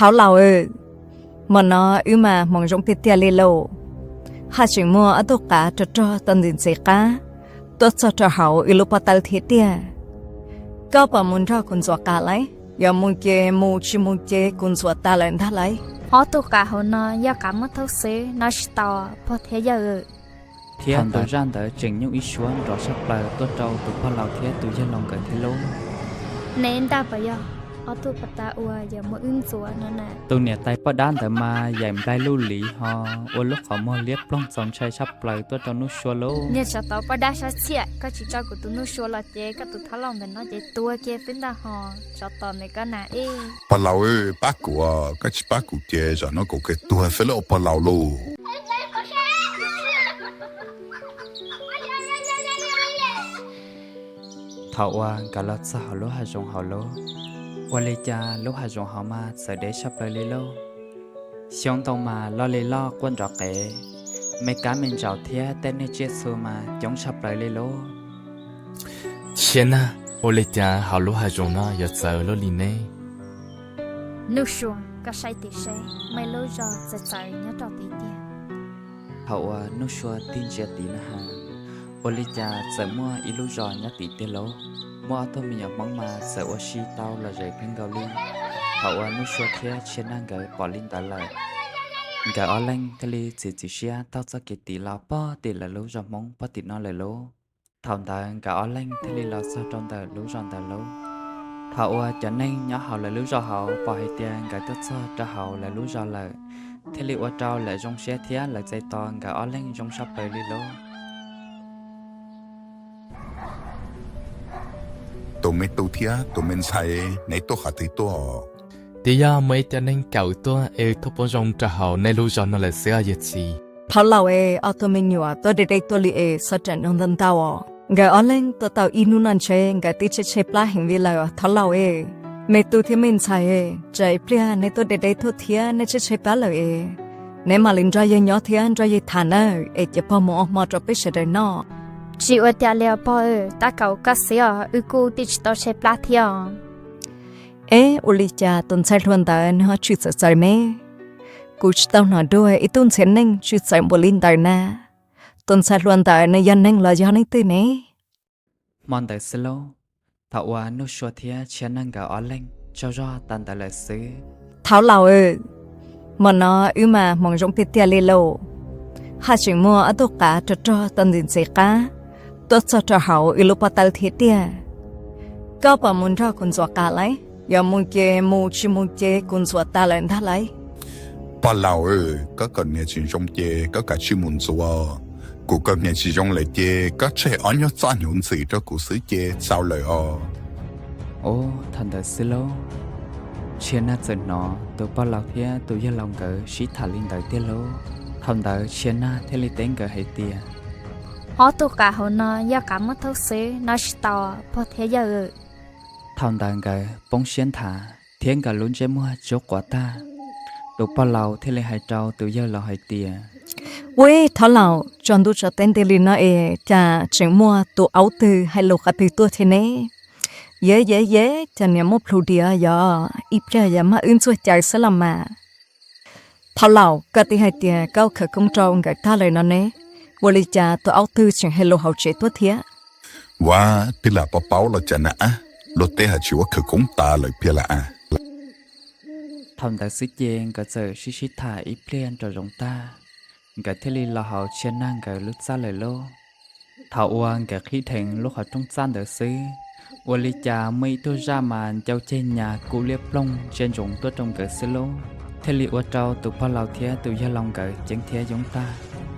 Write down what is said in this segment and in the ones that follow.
Thaub laus, hmo no wb mas hmoov zoo tiag tiag li lauj. Haj tseem muaj ob tug qav rog rog tau ntxim ntxim qab tuaj txog rau hauv wb lub pob tawb thiab tiag. Koj puas mus nrog kuv ntxuav qav lauj? Yog mus ces mus, tsis mus ces kuv ntxuav tas lawm ntag lauj. Ob tug qav hauv no yog qav muab thauj xwb, noj tsis tau pog thiab yawg. Thiab tus zaj ntawd tseem nyuj ib suab nrov tshaj plaws tuaj rau tus pog laus thiab tus yawg laus nkawd thiab lauj. Neb ntag puas yog ob tug pas tas uas yuav muab wb ntxuav no na? Tus niam tais poj dab ntawd mas yaim nplai luj liv ho ua lub qhov muag liab ploog txaus ntshai tshaj plaws tuaj rau Nuj Sua lauj. Niag tsov tod poj dab sab txhiaj, koj tsis tso kuv tus Nuj Sua los ces koj tus thaub laus ntawm no ces tuag kiag xwb ntag ho, tsov tom ntawm koj na ib. Pog laus, pab kuv, koj tsis pab kuv ces zaum no kuv kawg tuag xwb lauj pog laus lauj. Thaum uas nkawd los txog hauv lub hav zoov hauv lauj, ua li cas lub hav zoov hauv mas txawm dev tshaj plaws li lauj. Xyoob ntoo mas loj li loj quaj nrov qev, me kab me ntsaum thiab tej niag tsiaj txhu mas coob tshaj plaws li lauj. Tshia nag, ua li cas hauv lub hav zoov no yuav txawv luaj li ne? Nuj Sua, koj saib tim seb, muaj ib lub zos txawv txawv nyob rau tid tiag. Thaum uas Nuj Sua tig ntsia tid na has, ua li cas txawm muaj ib lub zos nyob tid tiag lauj. Muaj ob tug me nyuam Hmoob mas txawm ua si tau lom zem kawg nkaus li. Thaum uas Nuj Sua thiab Tshia Nag nkawd pom li ntawd lawm, nkawd ob leeg thiaj li txiav txim siab taug txoj kev tid los pog tim lawv lub zos Hmoob pog tim no lawm lauj. Thaum ntawd nkawd ob leeg thiaj li los txog rau ntawm lub zos ntawd lauj. Thaum uas cov neeg nyob hauv lawv lub zos hauv pom hais tias nkawd tuaj txog rau hauv lawv lub zos lawm, thiaj li ua rau lawv zoo siab thiab lawv txais tos nkawd ob leeg zoo tshaj plaws li lauj. Tus me tub thiab tus me ntxhais, neb tuaj qhov twg tuaj? Twb yog muaj ib co neeg kawm tuaj es tuaj poob zoo rau hauv nej lub zos no lawm xwb os yawg txiv. Thaub laus es, ob tug me nyuam tuaj deb deb tuaj li es txhob rawm ntau ntau os. Nkawd ob leeg tuaj tau ib hnub no ntshe nkawd twb tshaib tshaib plab heev li lawm os thaub laus es. Me tub thiab me ntxhais es, tsam ib pliag neb tuaj deb deb tuaj thiab nej tshaib tshaib plab lawm es, neb mam li nrog yawg nyob thiab nrog yawg tham nawb es cia pog mus ua hmo rau peb sawv daws noj. Tsis ua cas li os pog, tab kaum koj xwb os, wb kuj twb tsis tau tshaib plab thiab os. Eb, ua li cas tus ntxhais hluas ntawd nws ho tshwm txawv txawv ne? Kuv tsis tau hnov dua ib tug ntxhiab neeg tshwm txawv npaum li ntawd na. Tus ntxhais hluas ntawd nws yog neeg los yog leej twg ne? Hmo ntawd xwb lauj, thaum uas Nuj Sua thiab Tshia Nag nkawd ob leeg tsaug zog tas ntawd lawm xwb. Thaub laus, hmo no wb mas hmoov zoo tiag tiag li lauj. Haj tseem muaj ob tug qav rog rog tau ntxim ntxim qab tuaj txog rau hauv wb lub pob tawb thiab tiag. Koj puas mus nrog kuv ntxuav qav lauj? Yog mus ces mus, tsis mus ces kuv ntxuav tas lawm ntag lauj. Pog laus, koj kawm hniav tsis zoo ces koj kav tsij mus ntxuav. Kuv kawm hniav tsis zoo lawm ces koj tseg ob nyuag txoj hnyuv ntxim rau kuv xwb ces txaus lawm os. Ub, thaum ntawd xwb lauj, Tshia Nag txawm hnov tus pog laus thiab tus yawg laus nkawd sib tham li ntawd tiag lauj. Thaum ntawd Tshia Nag thiaj li teb nkawd hais tias, ob tug qav hauv no yog qav muab thauj xwb, noj tsis tau pog thiab yawg. Thaum ntawd nkawd poob siab nthav thiab nkawd lub ntsej muag tsub quav tag. Tus pog laus thiaj li hais rau tus yawg laus hais tias, ub, thaub laus, tsaus ntuj tsaus teb nti li no es cas tseem muaj tus aub twg hais lus qhov twg tuaj thiab ne? Yev yev yev, cas niam muaj plhus diav yog ib pliag yog muab wb ntxuag caws xwb los mas. Thaub laus, koj twb hais tias koj khawv koob rau nkawd tag lawm no ne, ua li cas tus aub twg tseem hais lus hauv tsev tuaj thiab? Ua, twb lam paub paub los cas na, luag tej hais tsis ua khawv koob tas lawm pliag lawm a. Thaum ntawd xwb ces nkawd txawm sib sib tham ib pliag nraum zoov tag, nkawd thiaj li los hauv Tshia Nag nkawd lub txaj lawm lauj. Thaum uas nkawd qhib dheev lub qhov rooj txaj ntawd xwb, ua li cas muaj ib tug zaj mas ncau ceg nyas kub liab ploog ntsia ntsoov tuaj rau nkawd xwb lauj. Thiaj li ua rau tus pog laus thiab tus yawg laus nkawd ceeb thiab yoob tag,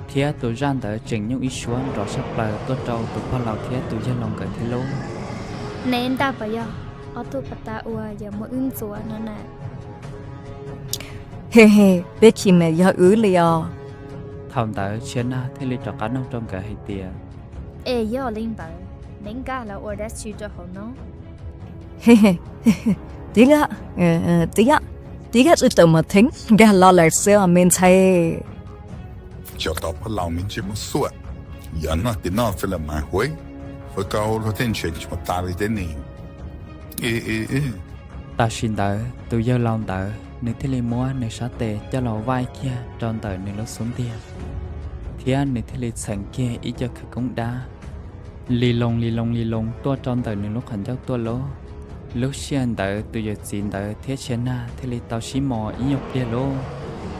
thiab tus zaj ntawd tseem nyuj ib suab nrov tshaj plaws tuaj rau tus pog laus thiab tus yawg laus nkawd thiab lauj. Neb ntag puas yog ob tug pas tas uas yuav muab wb ntxuav no na? He he, peb chim mas yog wb li os. Thaum ntawd Tshia Nag thiaj li rov qab nug rau nkawd hais tias, es yog li ntawd, neb nkag los ua dab tsi rau hauv no? Tib, tib, tib kab tsis tawm mus theeb nkag los lawm xwb os me ntxhais. Cov tod pog laus me ntsej muag xuaj, yog noj ces noj xwb los mas huav, ua kau luag tej ntshav ntshuav tas li thiab ne. Tam sim ntawd tus yawg laus ntawd Nws thiaj li muab nws sab tes coj los vaij kiag rau ntawm nws lub xub ntiag, thiab nws thiaj li txheem kiag ib co khawv koob dab li loos li loos li loos tuaj rau ntawm nws lub qhov ncauj tuaj lauj. Lub sij hawm ntawd tus yawm txiv ntawd thiab Tshia Nag thiaj li tau sib mos ib nyuag pliag lauj.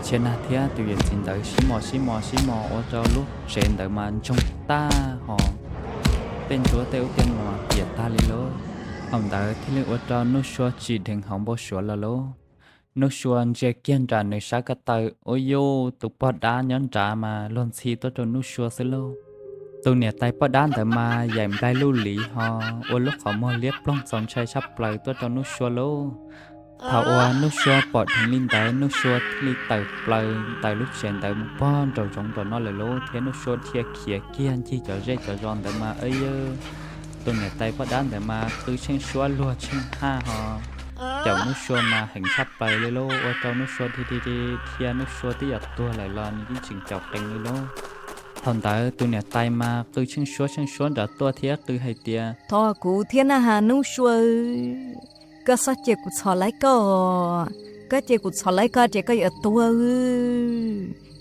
Tshia Nag thiab tus yawm txiv ntawd sib mos sib mos sib mos ua rau lub tsev ntawd mas ntsoog tag hos tej ntsuab tej ub tej no mas piam tag li lauj. Thaum ntawd thiaj li ua rau Nuj Sua tsim dheev hauv npau suav los lauj. Nuj Sua ntsia kiag nram nws sab ko taw, ua yuj tus poj dab nyob nrad mas luag ntxhi tuaj rau Nuj Sua xwb lauj. Tus niam tais poj dab ntawd mas yaim nplaig luj liv hos ua lub qhov muag liab ploog txaus ntshai tshaj plaws tuaj rau Nuj Sua lauj. Thaum uas Nuj Sua pom dheev li ntawd, Nuj Sua thiaj li tawm plaws ntawm lub tsev ntawd mus pog nraum zoov nraum no lawm lauj, thiab Nuj Sua dhia khiav kiag ncig cov zej cov zos ntawd mas, yawg, tus niam tais poj dab ntawd mas qw tsheej suab luag tsheej haj hos caum Nuj Sua mas heev tshaj plaws li lauj, ua rau Nuj Sua dhia dhia dhia, Nuj Sua twb yuav tuag lawm los nws yeej tseem caum qees li lauj. Thaum ntawd tus niam tais mas qw tsheej suab tsheej suab nrad tuaj thiab qw hais tias, Thov kuv thiab na has Nuj Sua, koj txhob cia kuv txhom laib koj, koj cia kuv txhom laib koj ces koj yuav tuag.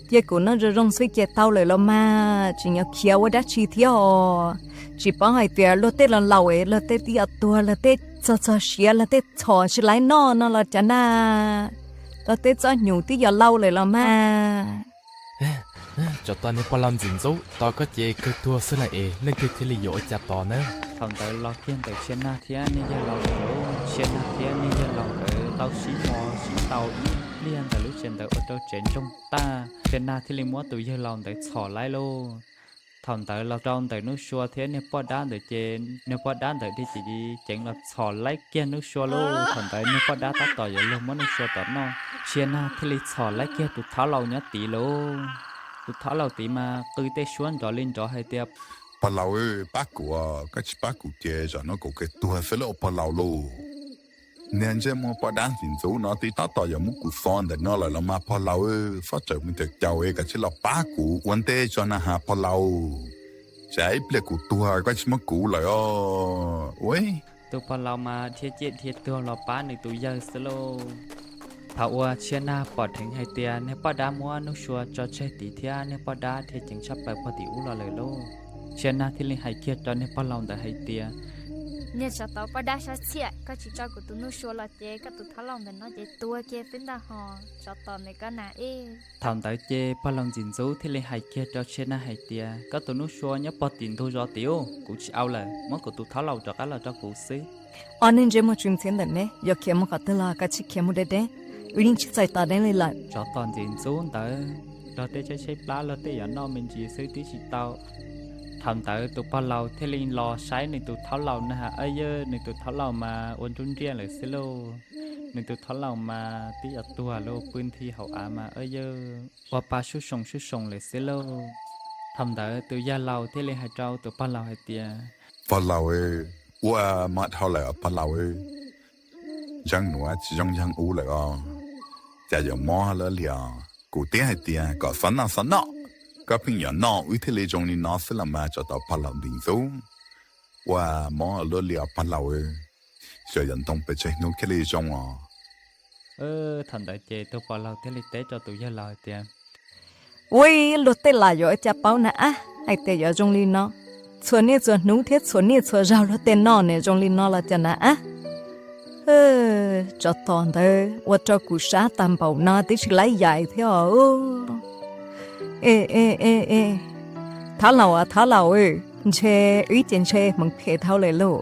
Cia kuv noj zoo zoo xwb ces tau lawm los mas, tseem yuav khiav ua dab tsi thiab os? Tsis paub hais tias luag tej laus laus es luag tej twb yuav tuag, luag tej txog txog siav, luag tej txhom tsis laib noj no los cas na. Luag tej txoj hnyuv twb yuav laus lawm los mas. Tsov tom niag pog laus ntxim ntxub, tos koj ces kawg tuag xwb lawm es leej twg thiaj li yuav ua cas tos na. Thaum ntawd los kiag ntawm Tshia Nag thiab niag yawg laus ntawd, Tshia Nag thiab niag yawg laus nkawd tau sib mos sib ntaus ib pliag ntawm lub tsev ntawd ua rau tsev ntsoog tag. Tshia Nag thiaj li muab tus yawg laus ntawd txhom laib lauj. Thaum ntawd los rau ntawm Nuj Sua thiab niag poj dab ntawd ces niag poj dab ntawd dhia ceev ceev los txhom laib kiag Nuj Sua lauj. Thaum ntawd niag poj dab tab tom yuav luag muab Nuj Sua tom noj, Tshia Nag thiaj li txhom laib kiag tus thaub laus nyob tid lauj. Tus thaub laus tid mas qw tej suab nrov li nrov hais tias, Pog laus, pab kuv, koj tsis pab kuv ces zaum no kuv kawg tuag xwb lauj pog laus lauj. Niag ntsej muag poj dab ntxim ntxub no twb tab tom yuav muab kuv xov ntawm no lawm los mas pog laus, txhob txawm mus caum caum es koj tsis los pab kuv ua ntej tso na has pog laus. Tsam ib pliag kuv tuag koj tsis muab kuv lawm os. Ua tus pog laus mas dhia ciaj dhia tuag los pab nws tus yawg xwb lauj. Thaum uas Tshia Nag pom dheev hais tias niag poj dab muab Nuj Sua tso tseg tid thiab niag poj dab dhia ceev tshaj plaws puag tim ub los lawm lauj, Tshia Nag thiaj li hais kiag rau niag pog laus ntawd hais tias, Niag tsov tom poj dab sab txhiaj, koj tsis tso kuv tus Nuj Sua los ces koj tus thaub laus ntawm no ces tuag kiag xwb ntag hos, tsov tom ntawm koj na ib. Thaum ntawd ces pog laus ntxim ntxub thiaj li hais kiag rau Tshia Nag hais tias, Koj tus Nuj Sua nyob puag tim ntug zos tid, kuv tsis au lawm, muab kuv tus thaub laus rov qab los rau kuv xwb. Ob neeg ntsej muag tsw ntxhiab ntawm neb yuav khiav mus qhov twg los koj cia li khiav mus deb deb, wb yeej tsis txais tos neb li lawm. Tsov tom ntxim ntxub ntawd, luag tej tshaib tshaib plab luag tej yuav noj me ntsis xwb twb tsis tau. Thaum ntawd tus pog laus thiaj li los saib nws tus thaub laus na has, yawg, nws tus thaub laus mas ua nruj nriaj lawm xwb lauj. Nws tus thaub laus mas twb yuav tuag lauj, pw nthi hauv av mas yawg ua pa sub soos sub soos lawm xwb lauj. Thaum ntawd tus yawg laus thiaj li hais rau tus pog laus hais tias, Pog laus, ua mov dhau lawm pog laus, ntseeg nuav tsis zoo yog ub lawm os. Cas yuav mob luaj li os? Kuv twb hais tias kom txhob noj txhob noj, koj pheej yuav noj wb thiaj li zoo li no xwb los mas tsov tom pog laus ntxim ntxub. Ua mob luaj li os pog laus, xyov yuav ntoo pes tsawg hnub thiaj li zoo os. Thaum ntawd ces tus pog laus thiaj li teb rau tus yawg laus hais tias, Ua luag tej laus yuav ua cas paub na ab hais tias yuav zoo li no. Txhua niaj txhua hnub thiab txhua niaj txhua zaug luag tej noj ne zoo li no los cas na ab. Tsov tom ntawd ua rau kuv sab tag npaum no twb tsis laib yaim thiab os. E e e e, thaub laus as thaub laus, ntshe wb ces ntshe hmoov phem dhau lawm lauj.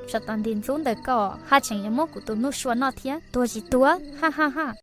Tsov tom ntxim ntxub ntawm koj haj tseem yuav muab kuv tus Nuj Sua noj thiab, tuag tsis tuag, ha ha ha.